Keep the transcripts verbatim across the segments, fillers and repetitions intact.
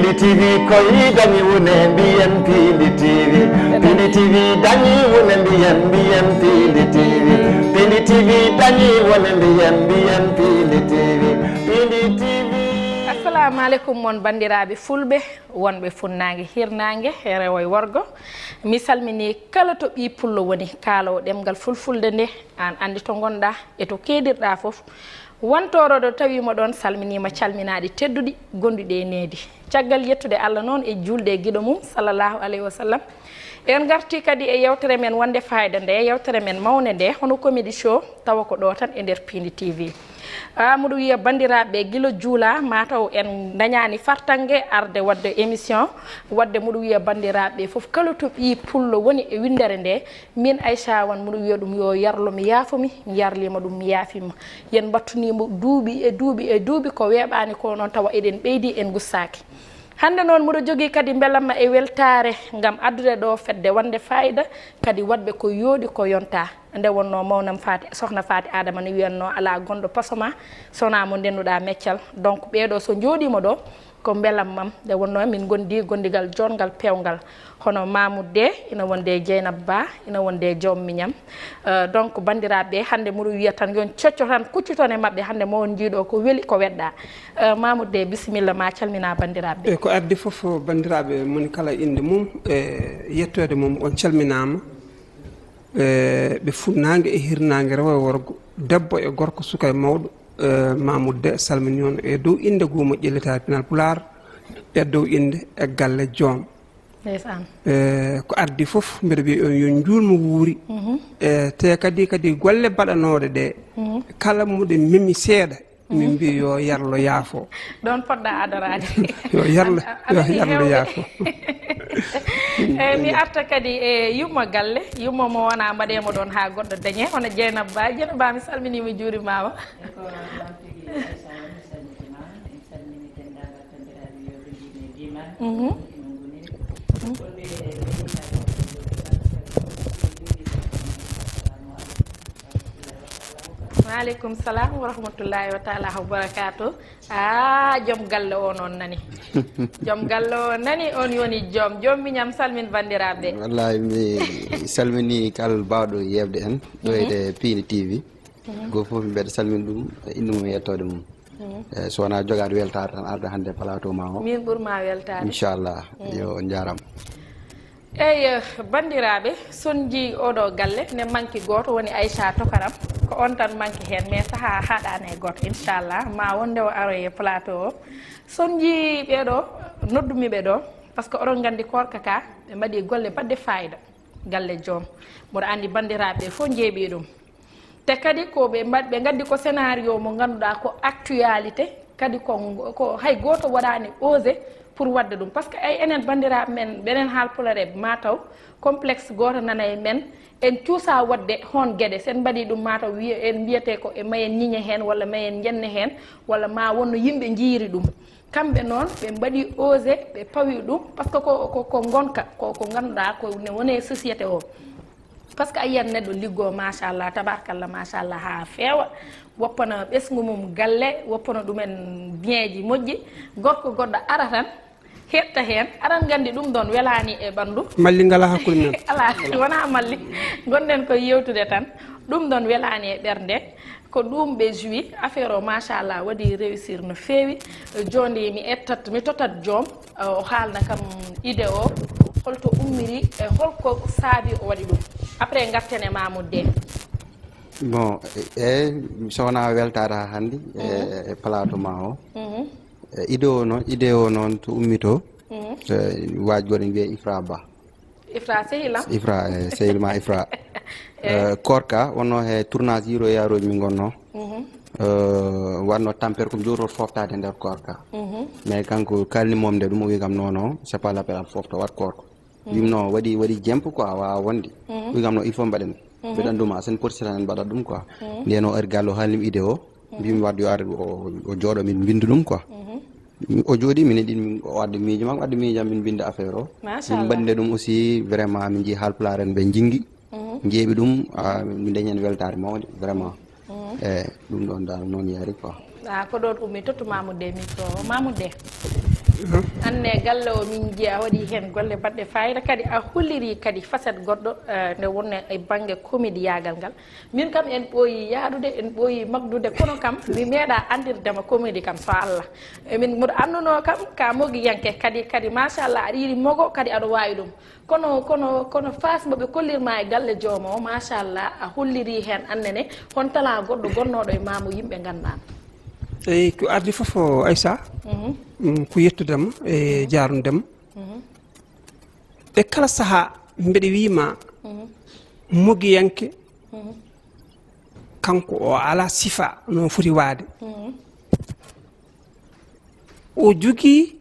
Pindi T V koy dañi wune mbiyen Pindi T V. Pindi T V dañi wune mbiyen mbiyen Pindi T V. Pindi T V dañi wune mbiyen mbiyen Pindi T V. Pindi T V. Assalamu aleykum mon banndiraaɓe fulɓe wonɓe funnaange hirnaange, rewo e worgo. Mi salmini kala to ɓii pullo woni, kaaloowo ɗemngal fulfulde nde. Aan anndi to ngonɗaa e to keedirɗaa fof. Wantoro ɗo tawiima ɗoon, salminiima calminaaɗi tedduɗi gonduɗi e needi. Caggal yettude Allah noon e juulde e giɗo mum, sallallahu alayhi wa sallam, en ngartii kadi e yewtere men wonde faayida nde, yewtere men mawnde nde, hono Comedy Show, tawa ko ɗo tan e nder Pindi T V. Ah, mboɗo wiya banndiraaɓe, gila juulaa, mataw en ndañaani fartaŋŋe arde waɗde émission, waɗde mboɗo wiya banndiraaɓe fof, kala to ɓii pullo woni e winndere nde, min Aïcha Wan mboɗo wiya ɗum yo yarlo mi yaafo mi, mi yarliima ɗum mi yaafiima. Yen mbattunii mo duuɓi e duuɓi e duuɓi, ko weeɓaani ko noon tawa eɗen ɓeydi, en gustaaki. Hannde noon mboɗo jogii kadi mbelamma e weltaare ngam addude ɗo fedde wonde faayida, kadi waɗɓe ko yooɗi ko yonta. Nde wonnoo mawnam Faati, sohna Faati Adama no wiyatnoo, alaa gonɗo paso ma, so wonaa mo ndennuɗaa meccal. Donc ɓeeɗo so njooɗiima ɗo, ko mbelamma am. Nde wonnoo min ngondi gondigal joɗngal peewngal. Hono Mamoud Dé, ina wonde e Dieynaba Ba, ina wonde e joom miñam. Euh, donc banndiraaɓe, hannde mboɗo wiya tan yon cocco tan kuccuton e maɓɓe, hannde mo on njiiɗo ko weli ko weɗɗa. Euh, Mamoud Dé, bisimilla ma calmina banndiraaɓe. E ko addi fof, banndiraaɓe, moni kala innde mum e yettoode mum, on calminaama. E ɓe funnaange e hirnaange, rewo e worgo, debbo e gorko, suka e mawɗo, e Mamoud Dé salmini on e dow innde goomo ƴellitaare pinal pulaar, e dow innde e galle joom. Ndeysaan. E ko addi fof, mbeɗa wiya on yo njuulmo wuuri. Mhm. E te kadi, kadi golle baɗanooɗe ɗe, mhm, kala mo ɗe memi seeɗa, min mbiya yo yarlo yaafo. Ɗoon poɗɗa adoraade. Yo yarlo, a- a- yo aɗa yarlo heewde. Yaafo. Eyi, mi arta kadi e yumma galle, yumma mo wona mbaɗe mo ɗoon haa goɗɗo dañe, hono Dieynaba Ba. Dieynaba Ba, mi salminiima, juurimaama. Mhm. Waaleykum salam wa rahmatullahi wa taala wa barakaatu. Ah, joom galle o noon nani. Joom galle o nani, on yoni joom. Joom miñam, salmin banndiraaɓe. Wallahi, mi salmini kala baawɗo yeewde en ɗo e Pindi T V. Mhm. Gooto fof mbeɗa salmini ɗum, e innde mum e yettoode mum. Mhm. E so wonaa jogaade weltaare tan arde hannde e plateau ma o. Min ɓurma weltaade. Inchallah. Mhm. Yo, on njaaraama. Eyi, banndiraaɓe, so on njii oɗo galle, ne manki gooto, woni Aïcha Tokaram. Ko on tan manki heen, mais sahaa haaɗaani e gooto, inchallah. Ma wonde o aroye plateau o. So on njii ɓeeɗo, noddumi ɓe ɗo, par ce que oɗon nganndi koorka ka, ɓe mbaɗi golle baɗɗe faayida. Galle joom. Mboɗo anndi banndiraaɓe fof njeeɓi ɗum. Te kadi ko ɓe mbaɗ-, ɓe ngaddi ko scénario mo ngannduɗaa ko actualité, kadi ko, ko hay gooto waɗaani osé pour waɗde ɗum. Par ce que ay enen banndiraaɓe men, ɓenen haalpulareeɓe, ma taw complexe gooto nana e men, en cuusa waɗde hoon geɗe. So en mbaɗii ɗum, ma taw wiye-, en mbiyetee ko e ma en ñiñe heen, walla ma en njenne heen, walla ma wonno yimɓe njiiri ɗum. Kamɓe noon, ɓe mbaɗi osé, ɓe pawi ɗum, par ce que ko, ko, ko ngonka, ko, ko ngannduɗaa ko ne woni e société o. Par ce que a yiyat neɗɗo liggoo, machallah, tabarkalla, machallah, haa feewa, woppana ɓesngu mum galle, woppana ɗumen bienji moƴƴi, gorko goɗɗo ara tan, hetta heen, aɗa nganndi ɗum ɗoon welaani e ɓanndu. Malli ngalaa hakkunde men. Alaa, wonaa malli. Ngonɗen ko yewtude tan, ɗum ɗoon welaani e ɓernde. Ko ɗum ɓe joui affaire o, machallah, waɗi réussir no feewi. Jooni mi ettat, mi totat joom, o haalna kam idée o, holto ummiri e holko saabi o waɗi ɗum. Après, ngarten e Mamoud Dé. Bon, e, e, so wonaa weltaare haa hannde, e, e plateau ma o. Mhm. E, idée o noon, idée o noon to ummitoo, mhm, e, waaj gooto ene wiyee Ifra Ba. Ifra sehil am. Ifra, eh, sehil ma Ifra. Eh. Eh, koorka, wonno he tournage Yiro Yaarooji min ngonno. Mhm. Eh, wanno tampere ko mi jowtoto foftaade nder koorka. Mhm. Mais kanko kalni mom nde ɗum, o wi kam non, non, c'est pas l'appel am fofto, wat koorka. Mhm. Wimno waɗi, waɗi jemp quoi, waawa wonde. Mhm. Wi kam non, il faut mbaɗen. Mhm. Mbeɗa ɗum, a sen poti tan en mbaɗat ɗum quoi. Mhm. Nden o ari galle o haalnim idée o. Mhm. Mbimi wadde yo ar o, o jooɗo min mbindu ɗum quoi. Mhm. O jooɗi, min e ɗin, o addi miijo makko, addi miijo am, min mbinda affaire o. Machallah. Min mbaɗde ɗum aussi, vraiment, min njii haalpulaar en ɓe njingi. Mhm. Njeeɓi ɗum, ah, min dañi heen weltaare mawde, vraiment. Mhm. Eh, ɗum ɗon dal noon yaari quoi. Ah, ko ɗon ummi, tottu Mamoud Dé micro o. Mamoud Dé. Mhm. An E galle o min njiya a waɗi heen golle baɗɗe fayida, kadi a holliri kadi facette goɗɗo, eh, nde wonno e bannge comédiyagal ngal. Min kam en ɓooyi yaadude, en ɓooyi magdude, kono kam mi meeɗa anndirdema comédie kam so Allah. E min mboɗo annduno kam ka mogiyanke kadi, kadi machallah aɗa yiɗi mogo kadi aɗa waawi ɗum. Kono, kono, kono face mo ɓe kollirma e galle jooma o, machallah a holliri heen annene hon talent goɗɗo gonnooɗo e ma mo yimɓe nganndaano. Eyi, ko ardi fof o Aissa, Mhm. mm, ko yettudema e jaarnudema. Mhm. E kala sahaa mbeɗa wiyma Mhm. mogiyanke, Mhm. kanko o ala sifa no foti waade. Mhm. O jogii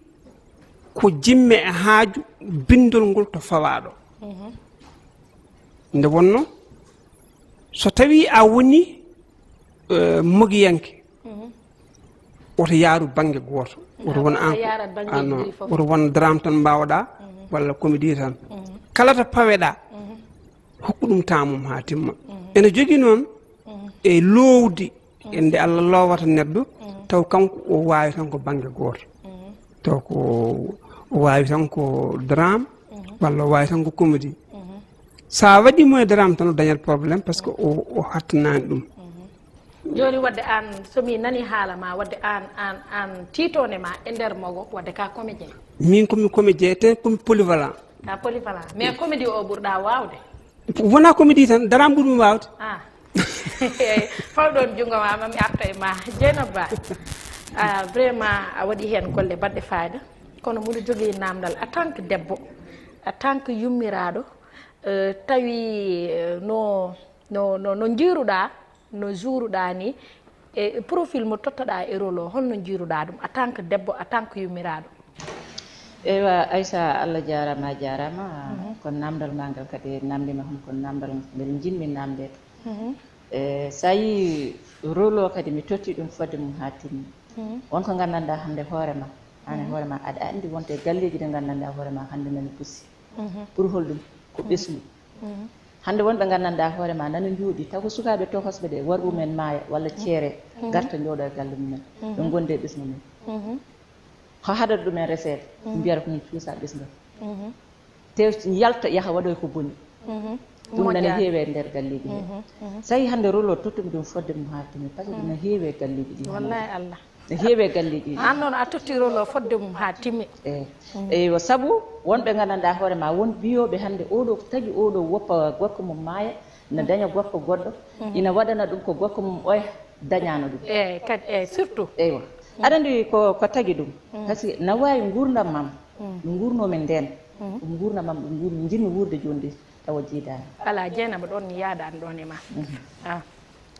ko jimme e haaju binndol ngol to fawaaɗo. Mhm. Nde wonno, so tawi a woni, eh, mogiyanke, Mhm. woto yaaru bannge gooto. Woto won an, a yaarat banngeeji ah, non, ɗi fof. Woto won drame tan mbaawɗa, Mhm. walla comédie tan. Mhm. Kala to paweɗa, Mhm. hokku ɗum taamum haa timma. Mhm. Ene jogii noon Mhm. e loowdi, Mhm. e nde Allah loowata neɗɗo, Mhm. taw kanko o waawi tan ko bannge gooto. Mhm. Taw ko o waawi tan ko drame, Mhm. walla o waawi tan ko comédie. Mhm. So a waɗi mo e drame tan, o dañat problème, parce que o, o hattanaani ɗum. Mhm. Jooni, wadde aan, so mi nani haala ma, wadde aan, aan, aan tiitoonde ma e nder mogo, wadde ka comédien. Min ko mi comédien, te ko mi polyvalent. Ka polyvalent. Mais comédie o ɓurɗa waawde? Wona comédie tan, drame ɓurmi waawde. Ah. Faw ɗoon junngo ma, ma mi arta e ma. Jeynaba Ba, ah, vraiment, a waɗi heen golle baɗɗe fayida. Kono mboɗo jogii naamndal, en tant que debbo, en tant que yummiraaɗo, eh, tawi, eh, no, no, no, no njiiruɗa, no juuruɗa ni, e profil mo tottaɗa e rôle o, holno njiiruɗa ɗum en tant que debbo, en tant que yummiraaɗo? Eywa, Aissa, Allah jaaraama, a jaaraama. Mhm. Kono naamndal ma ngal kadi naamndiima kam, kono naamndal ngal njiɗmi naamndeede. Mhm. E, so a yii rôle o kadi, mi totti ɗum fodde mum haa timmi. Mhm. Won ko nganndanɗaa hannde hoore ma, aan e Mhm. hoore ma, aɗa anndi wonde e galleeji ɗi nganndanɗaa hoore ma hannde nani pusi. Mhm. Pour holɗum? Ko Mhm. ɓesngu. Mhm. Hannde won ɓe nganndanɗaa hoore ma nana njooɗi, taw ko sukaaɓe tohosɓe ɗe, warɓe mumen maaya walla ceere, Mhm. ngarta njooɗo e galle mumen. Mhm. Ɓe ngonde e ɓesngu mum. Mhm. Ko haɗata ɗumen reseede, Mhm. mbiyata ko min cuusa ɓesngal. Mhm. Te yalta yaha waɗoy ko boni. Mhm. Ɗum nana Moƴƴaani. heewe e nder galleeji he. Mhm, mhm. So tawi hannde rôle o tottumi ɗum fodde mum haa timi, parce que ɗum ne heewe e galleeji ɗi. Wallaahi Allah. Ne heewe e galleeji ɗi. Aan noon a totti rôle o fodde mum haa timi. Eyi. Mhm. Eywa, sabu won ɓe nganndanɗaa hoore ma, won mbiyooɓe hannde oɗo tagi oɗo woppa gorko mum maaya, na daña gorko goɗɗo, Mhm. ina waɗana ɗum ko gorko mum oya dañaano ɗum. Eyi, kadi, eyi, surtout. Eywa. Mhm. Aɗa anndi ko, ko tagi ɗum? Mhm. Parce que na waawi nguurndam am, Mhm. no nguurnoomi ndeen, Mhm. ko nguurndam am, ɗum nguur-, njiɗmi wuurde jooni ɗi, tawa jiidaani. Alaa, Jeynaba, ɗoon mi yaadaani ɗoon e ma. Mhm. Ah.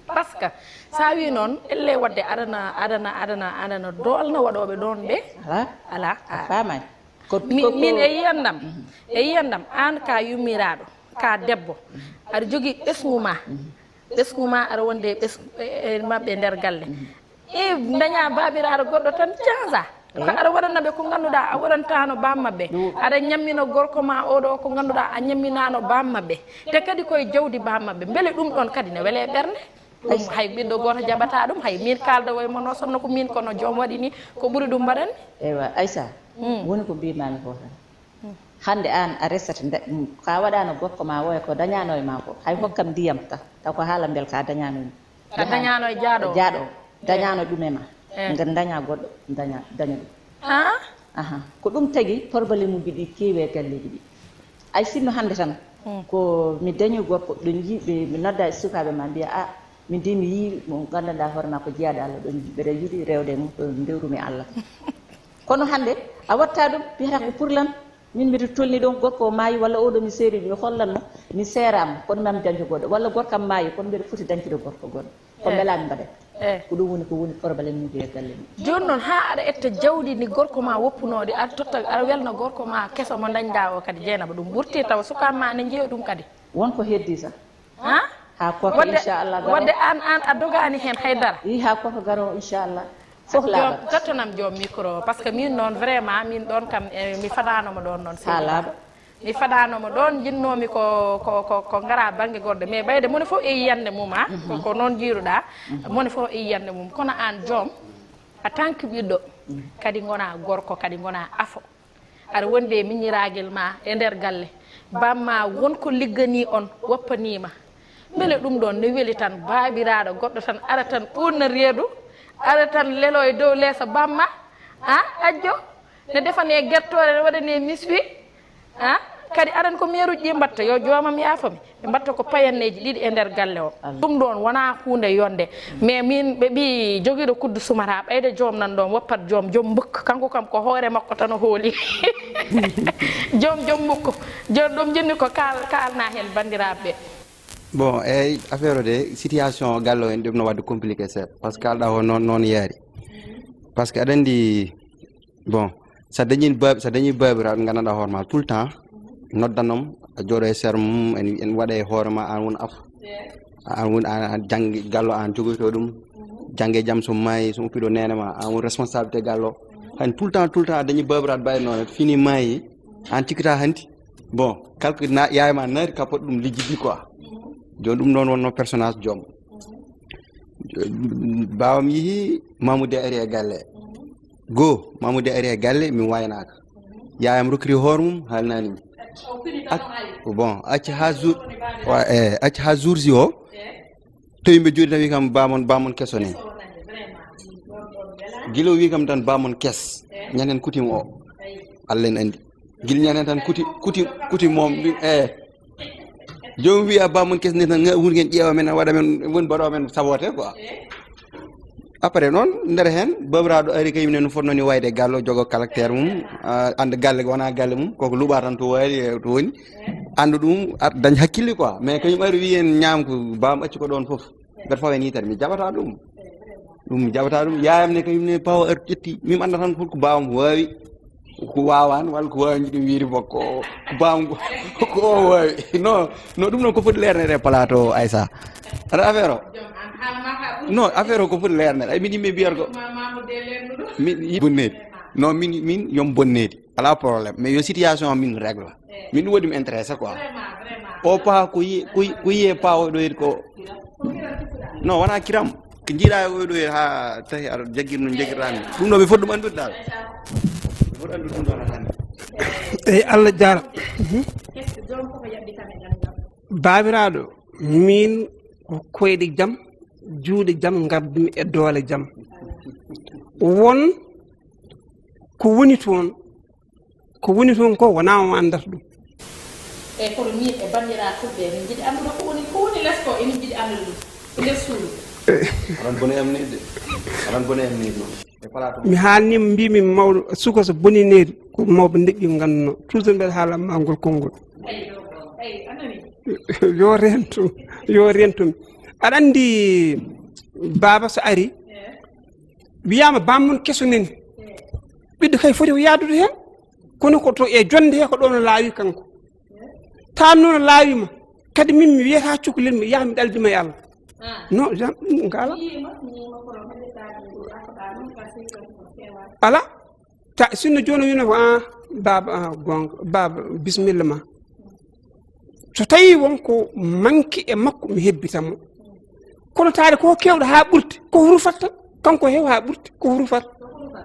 Parce que so a wii noon, elle waɗde aɗana, aɗana, aɗana, aɗana doolna waɗooɓe ɗoon ɓe. Alaa. Alaa. A faamaani. Ko, Min, ko, ko min e yiyandam, Mhm. e yiyandam, aan ka yummiraaɗo, ka debbo, aɗa jogii ɓesngu ma. Mhm. Ɓesngu ma aɗa wonde e ɓes-, e, e maɓɓe nder galle. Mhm. E daña baabiraaɗo goɗɗo tan cansa. Ko Eyi. aɗa waɗana ɓe ko ngannduɗaa a waɗantaano baam maɓɓe. Ɗum. Aɗa ñammina gorko ma oɗo ko ngannduɗaa a ñamminaano baam maɓɓe. Te kadi koye jawdi baam maɓɓe. Mbele ɗum ɗoon kadi ne wele e ɓernde? Ɗum Aissa. hay ɓiɗɗo gooto jaɓata ɗum, hay min kaalda woye mono sonno ko min, kono joom waɗi ni ko ɓuri ɗum mbaɗan mi. Eywa, Aissa, Mm. woni ko mbimami ko tan. Mm. Hannde aan a resat nde, mm, ka waɗano gorko ma oya ko dañano e ma ko, hay hokkam ndiyam ka, taw ko haala mbel ka dañano e mum. A dañano e jaaɗo o? Jaaɗo o. Eh. Dañano ɗum e ma. Eh. Nga daña goɗɗo, daña, daña ɗum. Ah? Aha. Ko ɗum tagi problème uji ɗi keewi e galleji ɗi. Ay sinno hannde tan, Hmm. ko mi dañi gorko, ɓe nji-, ɓe, mi nodda e sukaaɓe ma, mbiya, "A, min de mi yii mo nganndanɗaa hoore ma ko jiyaaɗo Allah, ɗo mbeɗa yiɗi rewde e mum, ɗo ndewrumi Allah." Kono hannde, a watta ɗum, mbiyata ko pour lan, min mbiɗa tolni ɗon, gorko o maayi, walla oɗo mi seeri, mi hollan mo, mi seeraama, kono mami dañde goɗɗo, walla gorkam maayi, kono mbeɗa foti dañtude gorko goɗɗo. Ko Eh. mbelaa mi mbaɗa. Eh. Ko ɗum woni, ko woni problème uji e galle mum. Jooni noon, haa aɗa etta jawdi ndi gorko ma woppunooɗi, aɗa totta, aɗa welna gorko ma keso mo ndañɗaa o kadi, Jeynaba, ɗum ɓurti tawa sukaaɓe ma ne njeeya ɗum kadi. Won ko heddi tan. Ha? Haa korka, wadde, inchallah, garo. Wadde aan, aan a dogaani heen hay dara. Ii, haa korka garo, inchallah. Fof laaɓat. Joom, tottanam joom micro, parce que min noon vraiment, min ɗoon kam, eh, mi fadaano mo ɗoon noon, Haa laaɓa. Mi fadaano mo ɗoon, njinnoomi ko, ko, ko, ko ngara bannge goɗɗo. Mais ɓayde moni fof e yiyannde mum, a? Mhm. Ko, ko noon njiiruɗaa, mhm, moni fof e yiyannde mum. Kono aan joom, en tant que ɓiɗɗo, mhm, kadi ngona gorko, kadi ngona afo. Aɗa wondi e miñiraagel ma e nder galle, bamma won ko ligganii on, woppanii ma. Mbele ɗum ɗoon ne weli tan, baabiraaɗo goɗɗo tan ara tan ɓuurna reedu, ara tan lelo e dow leeso bamma, a, ajjo, ne defane gertoore, ne waɗane miswi, a, kadi aran ko meeruuji ɗi mbatta, yo joomam yaafo mi, ɓe mbatta ko payanneeji ɗiɗi e nder galle o. Ɗum ɗoon wonaa huunde yonde. Mais min ɓe mbii jogiiɗo kuddu sumata, ɓeyde joom nan ɗoon, woppat joom, joom mbukka, kanko kam ko hoore makko tan o hooli. Joom, joom mbukka. Joom ɗum jinni ko kaal-, kaalna heen banndiraaɓe ɓe. Bon, eyyi, affaire o de, situation galle o en, ɗum no waɗde compliqué seeɗa. Par ce que kaalɗa o noon, noon yaari. Par ce que aɗa anndi, bon, so a dañii baab-, so a dañii baabiraaɗo, nganndanɗaa hoore ma tout le temps, noddanom, a jooɗo e sera mum, en, en waɗa e hoore ma, aan woni af. Aan woni, aan, aan janngi galle o, aan jogoyto ɗum. Jannge jam so maayi, so uppi ɗo neene ma, aan woni responsabilité galle o. Hay tout le temps, tout le temps, a dañii baabiraaɗo mbayde noon, fini maayi, aan cikkata hanti. Bon, kala ko na-, yaye ma naati, ka pot ɗum lijjidi quoi. Jooni ɗum ɗoon wonno personnage joom. Baawam yehi, Mamoudou ari e galle. Go, Mamoudou ari e galle, mi waynaaka. Yaayam rokkiri hoore mum, haalnaani mi. Ac-, bon, acci haa jour, wa-, eh, acci haa jour ji o, tawi mbe jooɗi tan wi kam, "Baamon, baamon keso ne." Gila o wi kam tan, "Baamon kes, ñanden kutim o." Allah en anndi. Gila ñanden tan kuti, kuti, kuti mom, eh. Joomum wiya, "Baamon kes ne tan, nga-, woni ken ƴeewa men, waɗa men, woni mbaɗa men saboté quoi." Après noon, nder heen, baabiraaɗo ari, kañum ne no fotnoo ni wayde galle, jogo caractère mum, ah, annda galle wonaa galle mum, koko luɓa tan to waali, eh, to woni. Annda ɗum, ar-, dañ hakkille quoi. Mais kañum ari wi en ñaam ko baam acci ko ɗoon fof. Mbeɗa fawa en yitere, mi jaɓata ɗum. Ɗum mi jaɓata ɗum. Yaayam ne kañum ne pawa ar ƴetti. Min annda tan ko baawam waawi. Ko waawaan walla ko waawi ɗum wiide makko. Ko baawam ko, ko o waawi. Non, non, ɗum noon ko foti leernede e plateau o, Aïssa. Aɗa affaire o? Non, affaire o ko foti leernede. Ay, min yimɓe mbiyata ko. Min, yi-, bonneede. Non, min, min, yom bonneede. Alaa problème. Mais yo situation o min règle. Min ɗum waɗi mi intéressé quoi. O paa ko yi-, ko yi-, ko yiyee paa o ɗo yeɗi ko. Non, wonaa kiram. Ko njiiɗaa e oɗo e haa tawi aɗa jaggir no jaggirɗaa mi. Ɗum ɗo mi foti ɗum anndude dal. Mi foti anndude ɗum ɗo aɗa anndi. Eyi, Allah jaara. Baabiraaɗo, min ko koyɗe jam, juuɗe jam, ngardumi e doole jam. Won ko woni toon, ko woni toon ko wonaa o anndata ɗum. Eyi, kono min e banndiraaɓe fulɓe, emin njiɗi anndude ko woni, ko woni les ko, emin njiɗi anndude ɗum. Ko nder suudu. Aɗa bone am needi. Aɗa bone am needi noon. E plateau. Mi haalniima, mbiimi mawɗo, suka so bonii needi, ko mawɓe ndeƴƴi ngannduno. Toujours mbeɗa haala ma ngol konngol. Eyi, ɗo, ɗo. Eyi, a nani? Yo rentu, yo rentu. Aɗa anndi baaba so ari, wiyaama baammum keso nani. Ɓiɗɗo kay foti ko yaadude heen. Kono ko to e jonnde he ko ɗo no laawi kanko. Tan noon laawi ma. Kadi min mi wiyata cukalel mi yaha mi ɗaldima e Allah. Non, jam, ɗum ko ala. Ala. Ta, sinno jooni o wiino ko, "Ah, baaba, ah, goonga, baaba, bisimilla ma." So tawii won ko manki e makko, mi hebbita mo. Kono taade ko keewɗo haa ɓurti, ko rufat tan. Kanko heew haa ɓurti, ko rufat.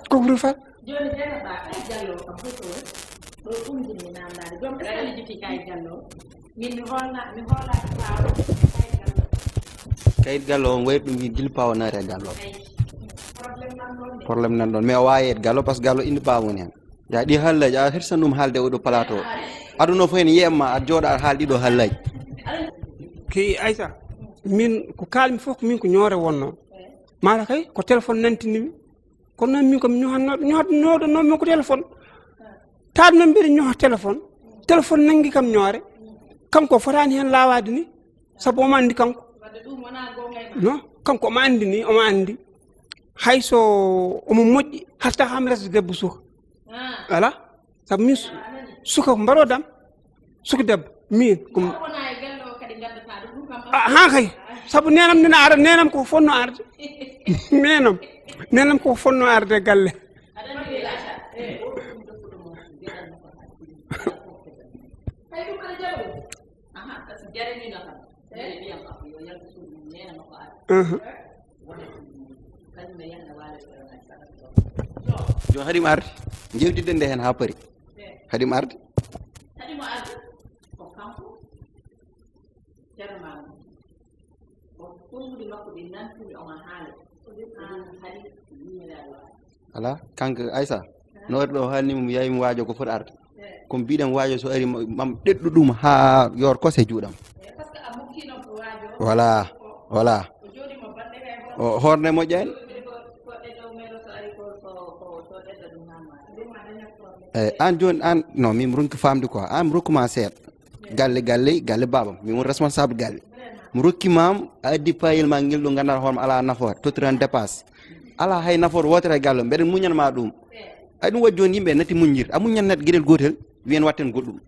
Ko rufat. Jooni, Dieynaba, kayit galle o kam, hoto woni? Ɗo ɗum jinmi namdaade. Joom, est-ce que a lijjitii kayit galle o? Min mi hoolna-, mi hoolaaki paawo kayit galle o. Kayit galle o, on wayi ɗum gila paawo naati e galle o. Eyi. Problème nan ɗoon de. Problème nan ɗoon. Mais o waawi yeeɗ galle o, par ce que galle o inde paawo woni heen. Ya ɗi haalaaji, a hirsan ɗum haalde oɗo plateau. Aduna fof ene yiyatma, aɗa jooɗa aɗa haala ɗiɗo haalaaji. Ki Aïssa, min ko kaalmi fof ko min ko ñoore wonnoo. Mata kay ko téléphone nantini mi. Kono noon min ko mi ñohatnooɗo, ñohatnooɗo noon mi ko téléphone. Taade noon mbiɗa ñoha téléphone. Téléphone nanngi kam ñoore. Kanko fotaani heen laawaade ni. Sabu omo anndi kanko. Non, kanko omo anndi ni, omo anndi. Hay so omo moƴƴi, hatta haa mi resa debbo suka. Ala, sabu min su-, suka ko mbaɗo dam. Suka debbo, min ko m-, ah, haa kay. Sabu neenam nena ara, neenam ko fotno arde. Neenam, neenam ko fotno arde galle. Aha. Jooni haɗi mi arde. Njeewtidden nde heen haa pari. Haɗi mo arde? Haɗi mo arde? Ko kanko? Ceerno Mamadou. O konguɗi makko ɗi nantumi omo haala. Haala haɗi yimiraɗo. Ala, kanko Aysa, no waɗi ɗo haalni mo, mi yawi mo waajo ko foti arde. Kono mbiɗen waajo so ari, mam ɗeɗɗu ɗum haa yoor kose juuɗam. Voilà, voilà. O hoorne moƴƴani. Eyi, aan jooni, aan, non, min mi ronki faamde quoi. Aan mi rokkuma seeɗa. Galle, galle, galle baabam. Min woni responsable galle. Mi rokkima, a addi payel ma ngel ɗo ngannduɗaa hoore ma alaa nafoore, tottiran dépasse. Alaa hay nafoore wootere e galle, mbeɗen muñanma ɗum. Ay, ɗum waɗi jooni yimɓe natti muññirde. A muññat neɗɗo geɗel gootel, wiyen watten goɗɗum.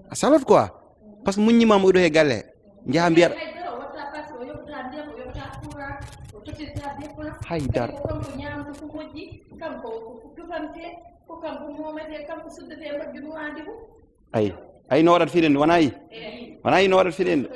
A salot quoi. Parce que muññimaama oɗo he galle, njaha mbiya. Hay dara. Ay, ay, no waɗat fiɗen wona yi? Wona yi, no waɗat fiɗen?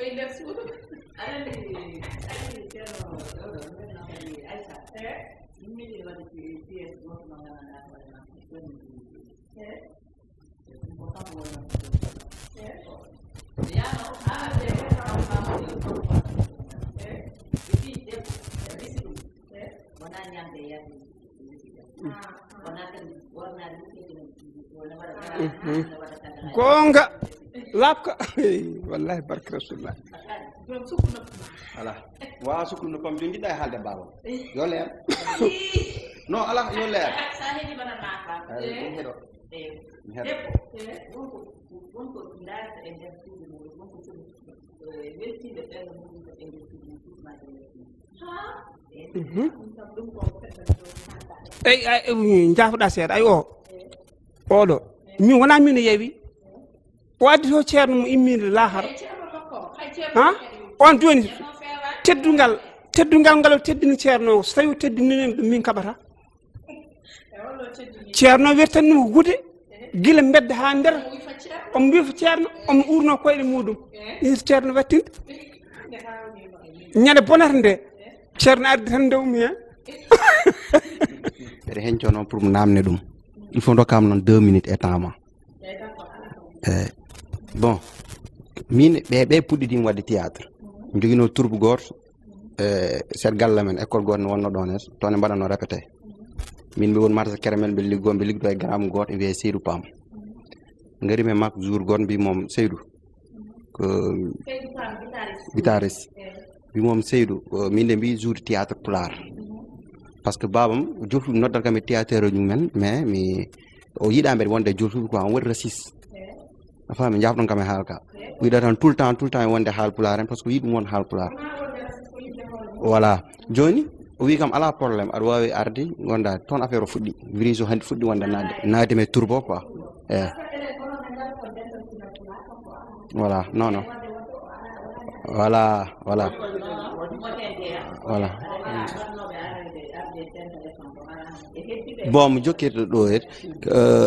Mhm. Goonga. Laɓka. Wallahi, barke Rasulullah. Ala. Wa sukkundu pam, joni jiɗɗa e haalde baaba. Yo leer. Non, ala, yo leer. Ay, ɗum heɗo. Mi heɗo. Mhm. Eyi, ay, eyi, jaafoɗa seeɗa. Ay, o. Oɗo. Min wona min o yewi. O addi to ceerno mo imminde lahara. Ha? On joni, teddungal, teddungal ngal o teddini ceerno o. So tawi o teddini ɗum, min kaɓata. Ceerno wertanni mo gude, gila mbedda haa nder. Omo wifa ceerno, omo urno koyɗe muɗum. Ɗin ceerno wattinde. Ñande bonata nde, ceerno ardi tan ndewmi hen. Mbeɗa henco noon pour mo namde ɗum. Il faut dokkam noon deux minutes e temps ma. Eh, bon, min ɓe, ɓe puɗɗiɗimi waɗde théâtre. Mi joginoo troupe gooto, eh, seeɗa galle men, école gooto ne wonno ɗon, he toon e mbaɗanno répété. Min mbi won marsa kere men, ɓe liggo, ɓe liggo e garaamu gooto, e wiyee Seydou Pam. Ngari men makko jour gooto, mbi moom, Seydou, ko guitariste. Mbi moom, Seydou, ko min de mbi jour théâtre pulaar. Parce que babam, jolfuɓe noddat kam e théâtre o ñum men, mais mi, o yiɗa mbeɗa wonde e jolfuɓe quoi, on waɗi raciste. A faami, jafɗon kam e haal ka. O yiɗa tan tout le temps, tout le temps e wonde haal pulaar en, parce que o yiɗi ɗum won haal pulaar. Voilà. Joni, o wi kam, "Ala problème, aɗa wawi arde, gonda toon." Affaire o fuɗɗi. Virus o hande fuɗɗi wonde naatde. Naatde mais turbo quoi. Eh. Voilà, non, non. Voilà, voilà. Voilà. Bon, mo jokkirɗo ɗo, eh,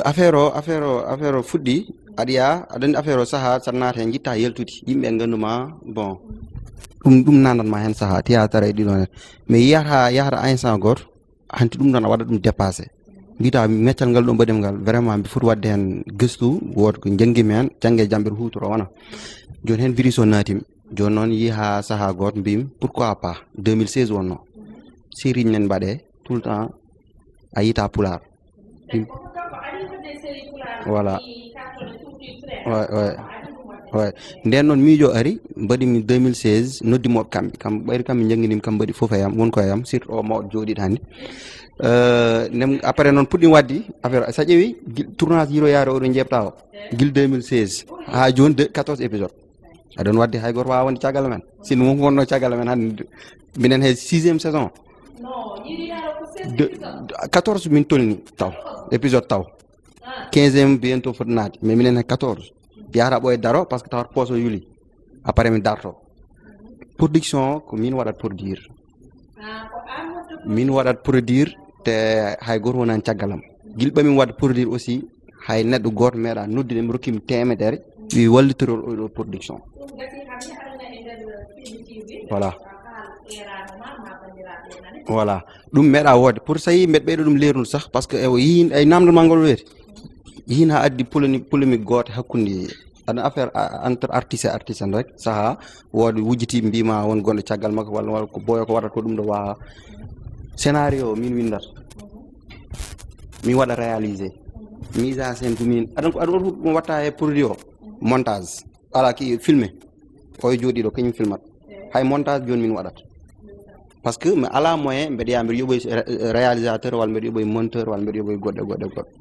affaire o, affaire o, affaire o fuɗɗi, aɗa yiya, aɗa andi affaire o saha, saɗa naata hen, jitta yaltude. Yimɓe nganduma, bon, ɗum, ɗum nanatma hen saha, théâtre e ɗiɗon en. Mais yiyata, yahata instant goto, hanti ɗum ɗon a waɗa ɗum dépassé. Mbiyata meccal ngal ɗo mbaɗimi ngal, vraiment mbi foti waɗde hen gëstu, wooda ko janngimi hen, jannge jam mbeɗa huutoro wona. Joni hen virus o naatimi. Joni noon yeehi haa saha goto mbimi, pourquoi pas? Deux mille seize wonno. Série nen mbaɗe, tout le temps a yita pulaar. Voilà. Ouais, ouais. Ouais. Nden noon miijo ari, mbaɗimi deux mille seize, noddi moɓe kamɓe. Kam ɓayri kamɓe njannginimi, kam mbaɗi fof e am, won ko e am, surtout o mawɗo jooɗiɗo hannde. Euh, nem, après noon puɗɗi waddi affaire, sa ƴeewi, gil-, tournage Yiro Yaare oɗo jeebta o, gil deux mille seize, haa jooni de, quatorze épisode. Aɗon waddi hay goto wawa wonde caggal men. Sinno won ko wonno caggal men hannde, minen he sixième saison. De, quatorze min tolni taw, épisode taw. Quinzième bientôt foti naatde, mais minen he quatorze. Yahata ɓooye daro, parce que tawata poso yuli. Après mi darto. Production ko min waɗat produire. Min waɗat produire, te hay goto wonani caggal am. Gila ɓamin waɗde produire aussi, hay neɗɗo goto meeɗa noddude mi, rokkimi temedere, wi wallitorol oɗo production. Voilà. Voilà. Ɗum meeɗa wodde. Pour ça, mbeɗa ɓeydo ɗum leernude sax, parce que e, o yi, ay namdal ma ngol weeti. Hina addi poleni- polémique gooto hakkunde ana affaire a- entre artiste et artiste en rek, saha wooda wujjiti mbima won gonɗo caggal makko walla walla ko boyo ko waɗata ko ɗum ɗo wawa. Scénario o min windata, min waɗa réalisé, mise en scène ko min aɗan ko aɗa waɗa watta e produit o, montage, ala ki filmé, oyo jooɗiɗo kañum filmat, hay montage joni min waɗata. Parce que mi ala moyen mbeɗa yaha mbeɗa yoɓoy ré- réalisateur walla mbeɗa yoɓoy monteur walla mbeɗa yoɓoy goɗɗe goɗɗe goɗɗe.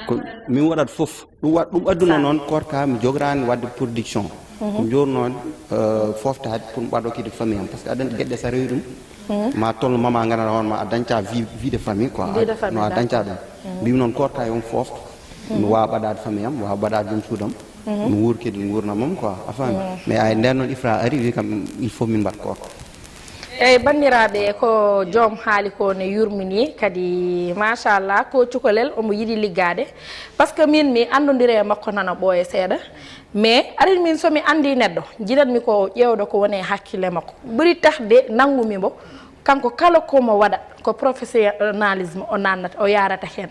Ko min waɗat fof ɗum waɗ ɗum adduna noon korka mi jogorani wadde production. Ko joni noon, euh, foftade pour mi ɓaɗo kadi famille am, parce que aɗan geɗɗe sa rewi ɗum, ma tolno mama ganduɗa hoorema a dañca vie vie de famille quoi. Vie de famille, no a dañca ɗum. Mbimi noon korka yon foft, mi wawa ɓaɗade famille am, wawa ɓaɗade joom suudam, mi wuur kadi gurnamam quoi, a faami. Mais ay nden noon ifra ari wi kam il faut min mbaɗ korka. Eyyi banndiraaɓe, ko joom haali ko ne yurmini kadi, machallah, ko cukalel omo yiɗi liggaade. Parce que min mi anndondire e makko nana ɓooya seeɗa, mais arin min so mi anndi neɗɗo jiɗatmi ko ƴeewɗo ko woni e hakkille makko, ɓuri tahde nanngumi mbo. Kanko kala ko mo waɗa ko professionnalisme o nannata o yarata heen.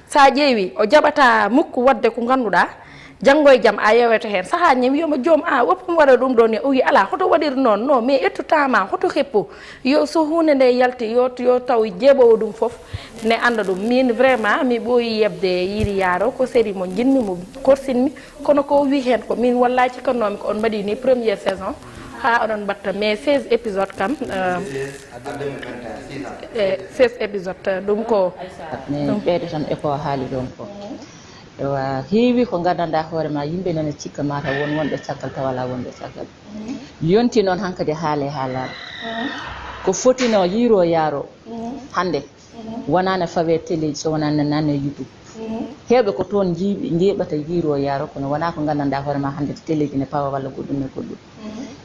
Sa ƴeewi o jaɓata mukk waɗde ko ngannduɗaa janngo e jam a yewete heen. Sahaa ñawi wiyoma joom a woppu mi waɗa ɗum ɗo ni, o wi ala hoto waɗir noon, no mais ƴettu temps ma hoto heppu, yo so huunde nde yalti yo yo taw jeeɓowo ɗum fof ne annda ɗum. Min vraiment mi ɓooyi yeɓde Yiiri Yaaro, ko série mo njiɗmi mo korsinmi, kono ko o wi heen ko min wallahi cikkannoomi ko on mbaɗi ni première saison haa oɗon mbatta, mais seize épisode kam, euh, e seize épisode, euh, ɗum ko Aysata, mi ɓeyda tan e ko a haali ɗon ko. Ewa, heewi ko nganndanɗaa hoore ma, yimɓe nana cikka mataw won wonɓe caggal tawa alaa wonɓe caggal. Yonti noon hankadi haale haalaama. Ko fotino yiiro yaaro hannde wonaa ne fawee téléji so wonaa ne nane YouTube. Heewɓe ko toon njiiɓi njeeɓata yiiro yaaro, kono wonaa ko nganndanɗaa hoore ma hannde téléji ne pawa walla goɗɗum e goɗɗum.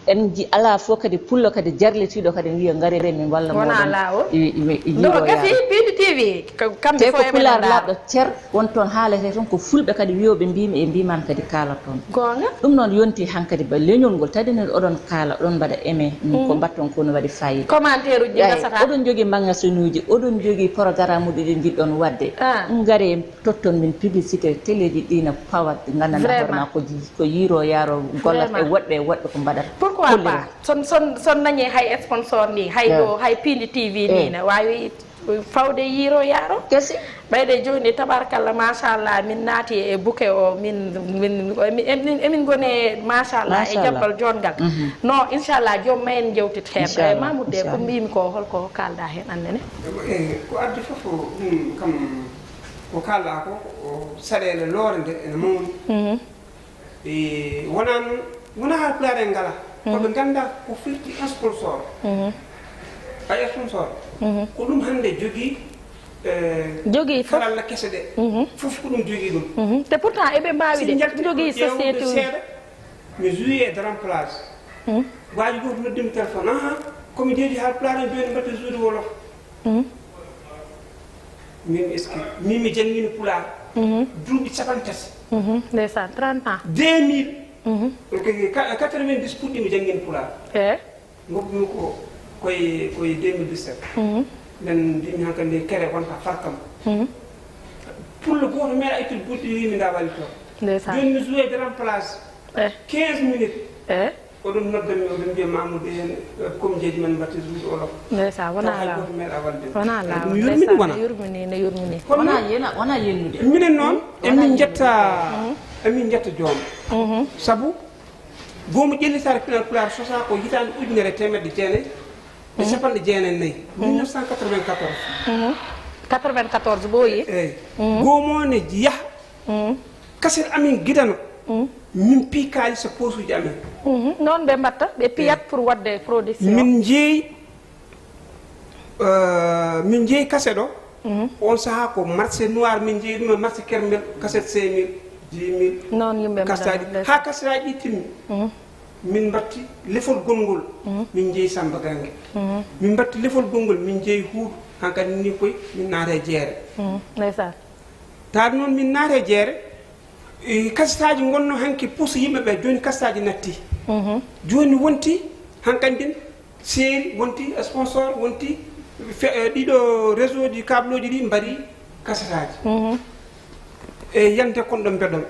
En ji alaa fof kadi pullo kadi jarlitiiɗo kadi wiya ngare min walla Wonaa laawol. Yiiro Ɗo gasi yaaro. Piindi T V, ka- kamɓe Te ko fof eɓe pulaar nanndaa. Laaɓɗo cer won toon haalete toon ko fulɓe kadi wiyooɓe mbiimi e mbiimaami kadi kaalata toon. Goonga. Ɗum noon yonti hankadi ba leñol ngol tawde noon oɗon kaala oɗon mbaɗa aimé, mm, ko mbatton ko no waɗi fayida. Commentaire uji Eyi, gasata. Oɗon jogii magasin uji, oɗon jogii programme uji ɗi njiɗɗon waɗde. Ah. Ngare totton min publicité téléji ɗi na pawa nganndanɗaa hoore Vraiment. ma ko ji- ko yiiro yaaro gollata e Vraiment. woɗɓe e woɗɓe ko mbaɗata. Pourquoi Kollira. Pas son son son nañi hay sponsor ni hay Eh. Ɗo hay Piindi T V Eh. ni ne wawi fawde yiiro yaaro. Kesi. Ɓayde joni tabarkalla machallah min naati e buke o min min emin emin goni e machallah e Machallah. jabbal jonngal. No inchallah joom ma en jewtit heen. Inchallah, E Mamoudou de ko inchallah. Mbimi ko holko kalɗa heen annene? Eyi, ko addi fof ɗum kam ko kalɗa ko o saɗele loore nde ene mawni. E wonaa noon wonaa haalpulaar en ngala koɓe ngannda ko firti sponsor. Ay sponsor ko ɗum hannde jogii. Jogii fof. Karalla kese ɗe fof ko ɗum jogii ɗum. Te pourtant eɓe mbaawi de Njalti jogii ƴeewde société uji. Seeɗa mi joué e Grand Place. Waaji gooto noddimi téléphone aha komi deedi haalpulaar en jooni mbatte joué wolof. Min est-ce que min mi janngini pulaar duuɓi capanɗe tati. Ndeysaan trente ans. Deux mille. Quatre-vingt-dix puɗɗimi janngini pulaar. E Ngoppumi ko koye koye deux mille dix-sept. Nden mbimi hankadi kere wonta farkam. Pullo gooto meeɗa ittude buuɗi ɗiɗi mi nda walli toon. Ndeysaan. Jooni mi joué grand place. E Quinze minutes. E Oɗon nodda mi oɗon mbiya Mamoudou en comme jeeji men mbatte joué wolof. Ndeysaan wonaa Taw hay laawol. gooto meeɗa walde. Wonaa laawol. Mi yurmini Ndeysaan wona. Ne yurmini ne yurmini. Kono Wonaa noon yena wonaa yennude. Minen noon emin njetta emin njetta joom. Sabu goomu ƴellitaare pinal pulaar sosa ko hitaande ujunere e teemedde jeenayi e capanɗe jeenayi e nayi. Mille neuf cent quatre-vingt-quatorze. Quatre-vingt-quatorze ɓooyi. Eyi. Goomu o ne yaha kaset amin gidano. Min pii kaalis e poosuuji amin. Noon ɓe mbatta ɓe piyat pour waɗde production. Min njeeyi min njeeyi kaset o. On sahaa ko marché noir min njeeyi ɗum e marché kermel kaset cinq mille, dix mille. Noon yimɓe mbaɗata Kasetaaji haa kasetaaji ɗi timmi. Min mbatti lefol gonngol. Min njeeyi Samba Gange. Min mbatti lefol gonngol min njeeyi huudu hankadi ni koye min naata e jeere. Ndeysaan. Taade noon min naata e jeere. Kasetaaji ngonno hanki puus yimɓe ɓe jooni kasetaaji natti. Jooni wonti hankadi din seeri wonti sponsor wonti fe- eh, ɗiɗo réseau ji kabloji ɗi mbari kasetaaji. E yante kon ɗon mbeɗon.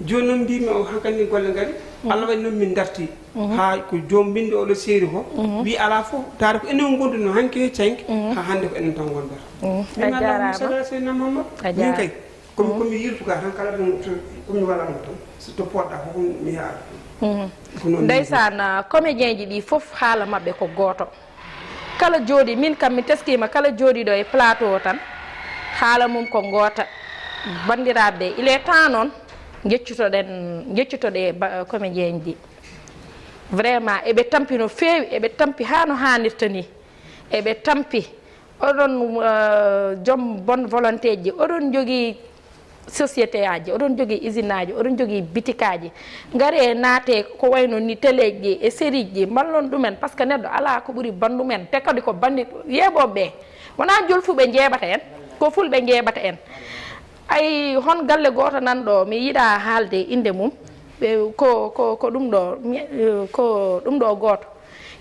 Jooni noon mbimi o hankadi golle ngari. Allah waɗi noon min darti. Haa ko joom mbindi oɗo seeri ko. Wi alaa fof taade ko enen ngonduno hanki he canki. Haa hannde ko enen tan ngondata. Min A Allah jaaraama. Musala Seydina Mamadou. A Min jaaraama. Kay. Komi komi yirtuga tan kala ɗum to komi wala mo tan. So to poɗɗa ko mi yaara. Ko noon. Ndeysaan, ah, comédien ji ɗi fof haala maɓɓe ko gooto. Kala jooɗi, min kam mi teskiima kala jooɗiiɗo e plateau o tan, haala mum ko ngoota. Banndiraaɓe, il est temps noon, ngeccutoɗen, ngeccutoɗe ba-, comédien ji. Vraiment, eɓe tampi no feewi, eɓe tampi haa no haanirta ni. Eɓe tampi. Oɗon, eh, joom bonne volonté ji, oɗon njogii société aji, oɗon jogii usine aji, oɗon jogii bitikaaji. Ngaree naatee ko wayno ni teleeji ɗi e sériiji ɗi, mballon ɗumen, par ce que neɗɗo alaa ko ɓuri banndum en, te kadi ko banndi yeeɓooɓe ɓe. Wonaa jolfuɓe njeeɓata en, ko fulɓe njeeɓata en. Ay, hon galle gooto nan ɗo, mi yiɗaa haalde innde mum, ɓe, ko, ko, ko ɗum ɗo, mi, ko ɗum ɗo gooto.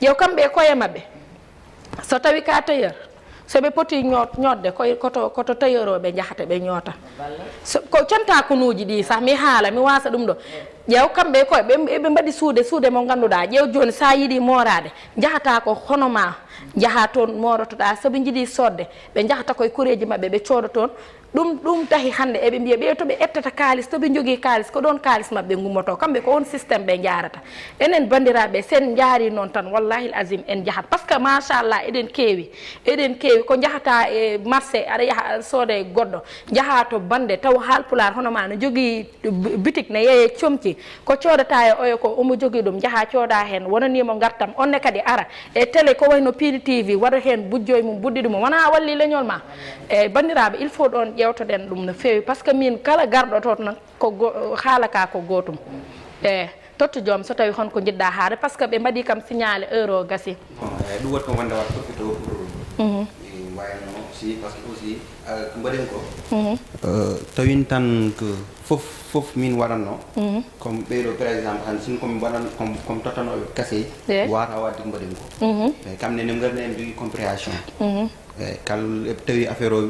Ƴeew kamɓe e koye maɓɓe. So tawi ka tailleur, so ɓe poti ñoot-, ñootde, koye koto, koto tailleur o ɓe njahata ɓe ñoota. So, ko cantakunuuji ɗi sah, mi haala, mi waasa ɗum ɗo. Ƴeew kamɓe e koye, ɓe, ɓe mbaɗi suude, suude mo ngannduɗaa. Ƴeew jooni, sa yiɗi mooraade, njahata ko hono ma, njaha toon moorotoɗaa, so ɓe njiɗi soodde, ɓe njahata koye koreeji maɓɓe, ɓe cooda toon. Ɗum, ɗum tahi hannde eɓe mbiya ɓe to ɓe ettata kaalis, to ɓe njogii kaalis, ko ɗoon kaalis maɓɓe ngummoto. Kamɓe ko oon système ɓe njaarata. Enen banndiraaɓe, sen njaari noon tan, wallahil azim en njahat. Par ce que machallah, eɗen keewi, eɗen keewi. Ko njahata e marché, aɗa yaha aɗa sooda e goɗɗo, njaha to bannde, taw haalpulaar hono ma no jogii bu-, boutique ne yeeye comci. Ko coodata e oyo ko omo jogii ɗum, njaha cooda heen, wonanii mo ngartam. On ne kadi ara e télé ko wayno Pini T V, waɗa heen bujjoy mum, buddiɗo mum. Wonaa walli leñol ma. Eeyi, banndiraaɓe, il faut ɗoon ƴeewtoɗen ɗum no feewi, par ce que min kala garɗo to tan ko go-, haala ka ko gootum. Eeyi, tottu joom so tawi hon ko njiɗɗa haade, par ce que ɓe mbaɗi kam signalé heure o gasi. Bon, eh, ɗum waɗi ko wonde waɗa profité o pour, eh, wayno aussi, par ce que aussi, eh, ko mbaɗen ko, eh, tawin tan ko fof, fof min waɗatno. Comme ɓeyɗo, par exemple, han sin comme mbaɗan, comme, comme tottanooɓe gasey, wata waɗde ko mbaɗen ko. Mais kam ne, ne ngarni en jogii compréhension. Eh, kal, e tawi affaire o,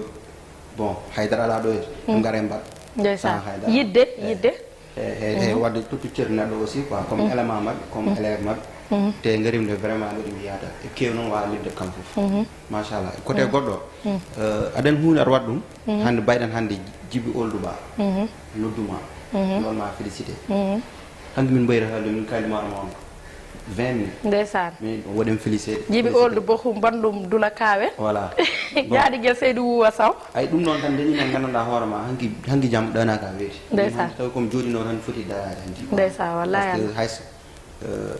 bon, haydara alaa ɗo, en ngara en mbaɗa. Ndeysaan. Sans haydara. Yidde, eh, yidde. E, e, e waɗde tottu ceeɗu neɗɗo aussi, quoi, comme élément maɓɓe, comme élève maɓɓe. Te ngarimde vraiment ɗo ɗum yiyata. E keew noon waawa liɓde kam fof. Machallah. Côté goɗɗo, eh, aɗen huunde aɗa waɗa ɗum. Hannde mbayɗen hannde Jibi Ould Ba. Nodduma. Noon ma félicité. Hannde min mbayri haalde min kalima mawɗo. Vingt mille. Ndeysaan. Min o waɗi mi félicité. Jibi Ould Ba hum banndum dula kaawe. Voilà. Bon. Jaaɗi gel Seydou Wouwa Sow. Ay, ɗum noon tan dañi men nganndanɗaa hoore ma, hanki, hanki jam ɗanaka weeti. Ndeysaan. Tawi comme jooɗinoo tan foti daraade hanki. Ndeysaan, wallahi. Parce que hay so, euh,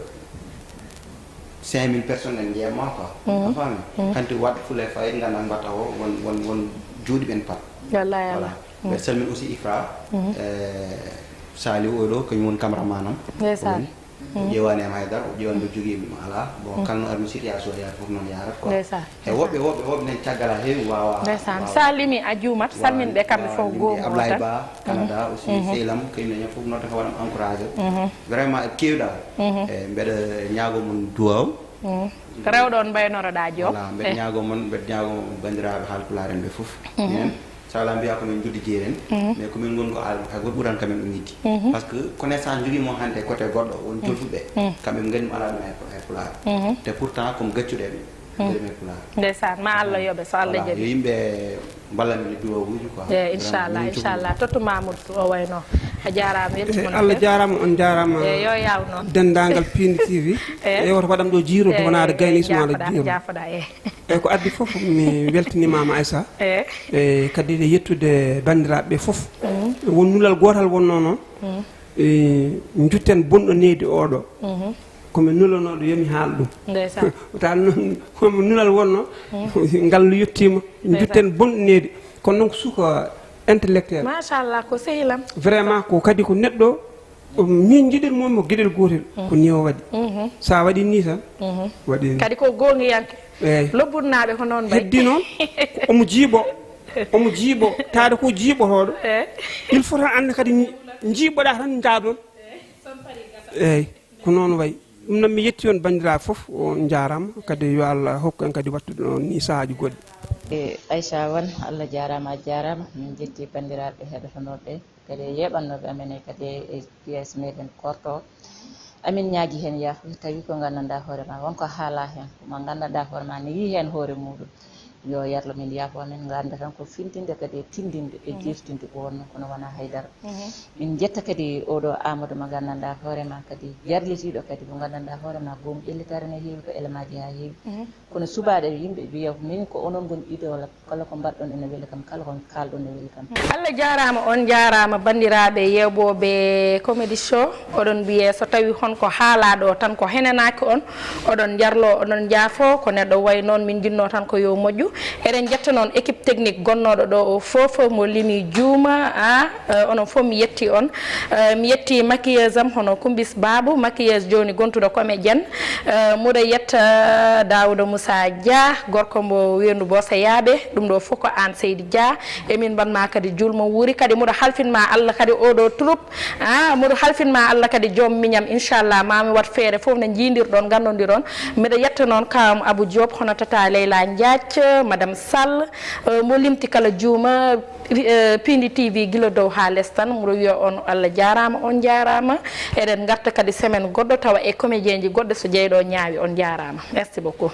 cinq mille personnes en njeeya ma quoi. A faami? Hanti waɗ fule fayda nganndaa mbatta o won, won, won jooɗi ɓen pat. Wallahi. Voilà. Mbeɗa salmina aussi Ifra, eh, Saliou oɗo, kañum woni cameraman am. Ndeysaan. O ƴeewaani am haydara, o ƴeewan mbo jogii mi alaa. Bon, kala no armi situation yaata fof noon yaarat quoi. Ndeysaan. E woɓɓe, woɓɓe, woɓɓe nen caggal a heewi waawa. Ndeysaan. Sa limi a juumat, salmin ɓe kamɓe fof goomu o Ablaye tan. Ba, Canada aussi, sehil am, kañum ne fof noon ko waɗam encouragé. Vraiment, e keewɗa. E mbeɗa ñaago mon duwaw. Rewɗo on mbaynoroɗa joom. Voilà, mbeɗa ñaago mon, mbeɗa ñaago banndiraaɓe haalpulaar en ɓe fof. Minen, so alaa mbiya ko min njuddi jeeri en, mais ko min ngoni ko al-, ko ɓuran ka min ɗum yidde. Parce que connaissance jogii mo hannde côté goɗɗo, won jolfuɓe, kamɓe ɓe ngari ɗum alaa ɗum e, e pulaar. Te pourtant, comme gaccuɗe ɓe, ngari men pulaar. Ndeysaan, ma Allah yoɓe, so Allah jaɓi. Voilà, yo yimɓe mballa min e duwawuuji quoi. Eeyi, inchallah, inchallah. Tottu Mamoudou o wayno. A jaaraama, weltima no feewi. Eeyi, Allah jaaraama, on jaaraama. Eeyi, yo yaaw noon. Denndaangal Pindi T V. Eeyi. Eeyi, woto waɗam ɗo jiiro, to wonaa aɗa gayni suma aɗa jiiro. Jaafoɗa, eeyi. Eeyi, ko addi fof, mi weltinimaama Aissa. Eeyi. Eeyi, kadi e yettude banndiraaɓe ɓe fof. Won nulal gootal wonnoo noon. Eeyi, njutten bonɗo needi oɗo. Ko mi nulanooɗo, yo mi haal ɗum. Ndeysaan. Wota noon, homo nulal wonno, ngal no yettiima, njutten bonɗo needi. Kono noon ko suka intellectuel. Machallah, ko sehilam. Vraiment, ko kadi ko neɗɗo, o, min njiɗir mo, mo geɗel gootel, ko ni o waɗi. Sa waɗi ni tan, waɗi ni. Kadi ko goongiyanke. Eeyi. Lobbunaaɓe ko noon mbayi. Heddi noon, ko omo jiiɓo, omo jiiɓo, taade ko jiiɓotooɗo. Eeyi. Il faut tan annde kadi jiiɓoɗa tan njaadon. Eeyi, ko noon wayi. Ɗum noon, mi yetti on banndiraaɓe fof, on njaaraama, kadi yo Allah hokku en kadi waɗtude on ni sahaaji goɗɗi. E Aïcha Wan, Allah jaaraama, a jaaraama. Min njetti banndiraaɓe heɗotonooɓe, kadi e yeeɓannooɓe amen e kadi e P S meɗen korto o. Amin ñaagi heen yaafuya, tawi ko nganndanɗaa hoore ma, won ko haalaa heen, ko mo nganndanɗaa hoore ma ne yii heen hoore muuɗum. Yo yarlo min yaafo amen, ngannda tan ko findinde kadi e tindinde e jeftinde ko wonno, kono wonaa haydara. Min njetta kadi oɗo Amadou mo nganndanɗaa hoore ma kadi jarlitiiɗo kadi ko nganndanɗaa hoore ma goomu ƴellitaare ne heewi ko élémentji haa heewi. Kono suɓaaɓe yimɓe mbiya min ko onon ngoni idole, kala ko mbaɗɗon ene weli kam, kala ko kaalɗon ne weli kam. Allah jaaraama, on njaaraama banndiraaɓe yeeɓooɓe Comedy Show. Oɗon mbiyee so tawii hon ko haalaa ɗo tan ko henenaaki on, oɗon njarloo, oɗon njaafoo, ko neɗɗo wayi noon min njinnoo tan ko yo moƴƴu. Eɗen njetta noon équipe technique gonnooɗo ɗo o fof, mo limi juuma, a, eh, onon fof mi yetti on. Eh, mi yetti maquilleuse am hono Kumbis Babu, maquilleuse jooni gontuɗo comédienne. Eh, mboɗo yetta Daouda Moussa Dia, gorko mbo weendu Boosayaaɓe, ɗum ɗo fof ko aan Seydi Dia. Emin mbaɗ ma kadi juulmo wuuri, kadi mboɗo halfin ma Allah kadi oɗo troupe, a, mboɗo halfin ma Allah kadi joom miñam, inchallah, ma mi waɗ feere fof no njiidirɗon, nganndodirɗon. Mbeɗa yetta noon kawam Abou Diop, hono tata Leyla Diac, Madame Sall, eh, mo limti kala juuma, eh, Pindi T V gila dow haa les tan, mboɗo wiya on Allah jaaraama, on njaaraama. Eɗen ngarta kadi semaine goɗɗo tawa e comédienji goɗɗo so jeyɗo ñaawi, on njaaraama. Merci beaucoup.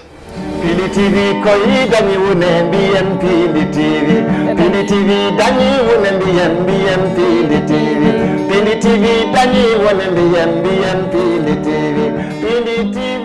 Pindi T V koy dañi wune mbiyen Pindi T V. Pindi T V dañi wune mbiyen mbiyen Pindi T V. Pindi T V dañi wune mbiyen mbiyen Pindi T V. Pindi T V.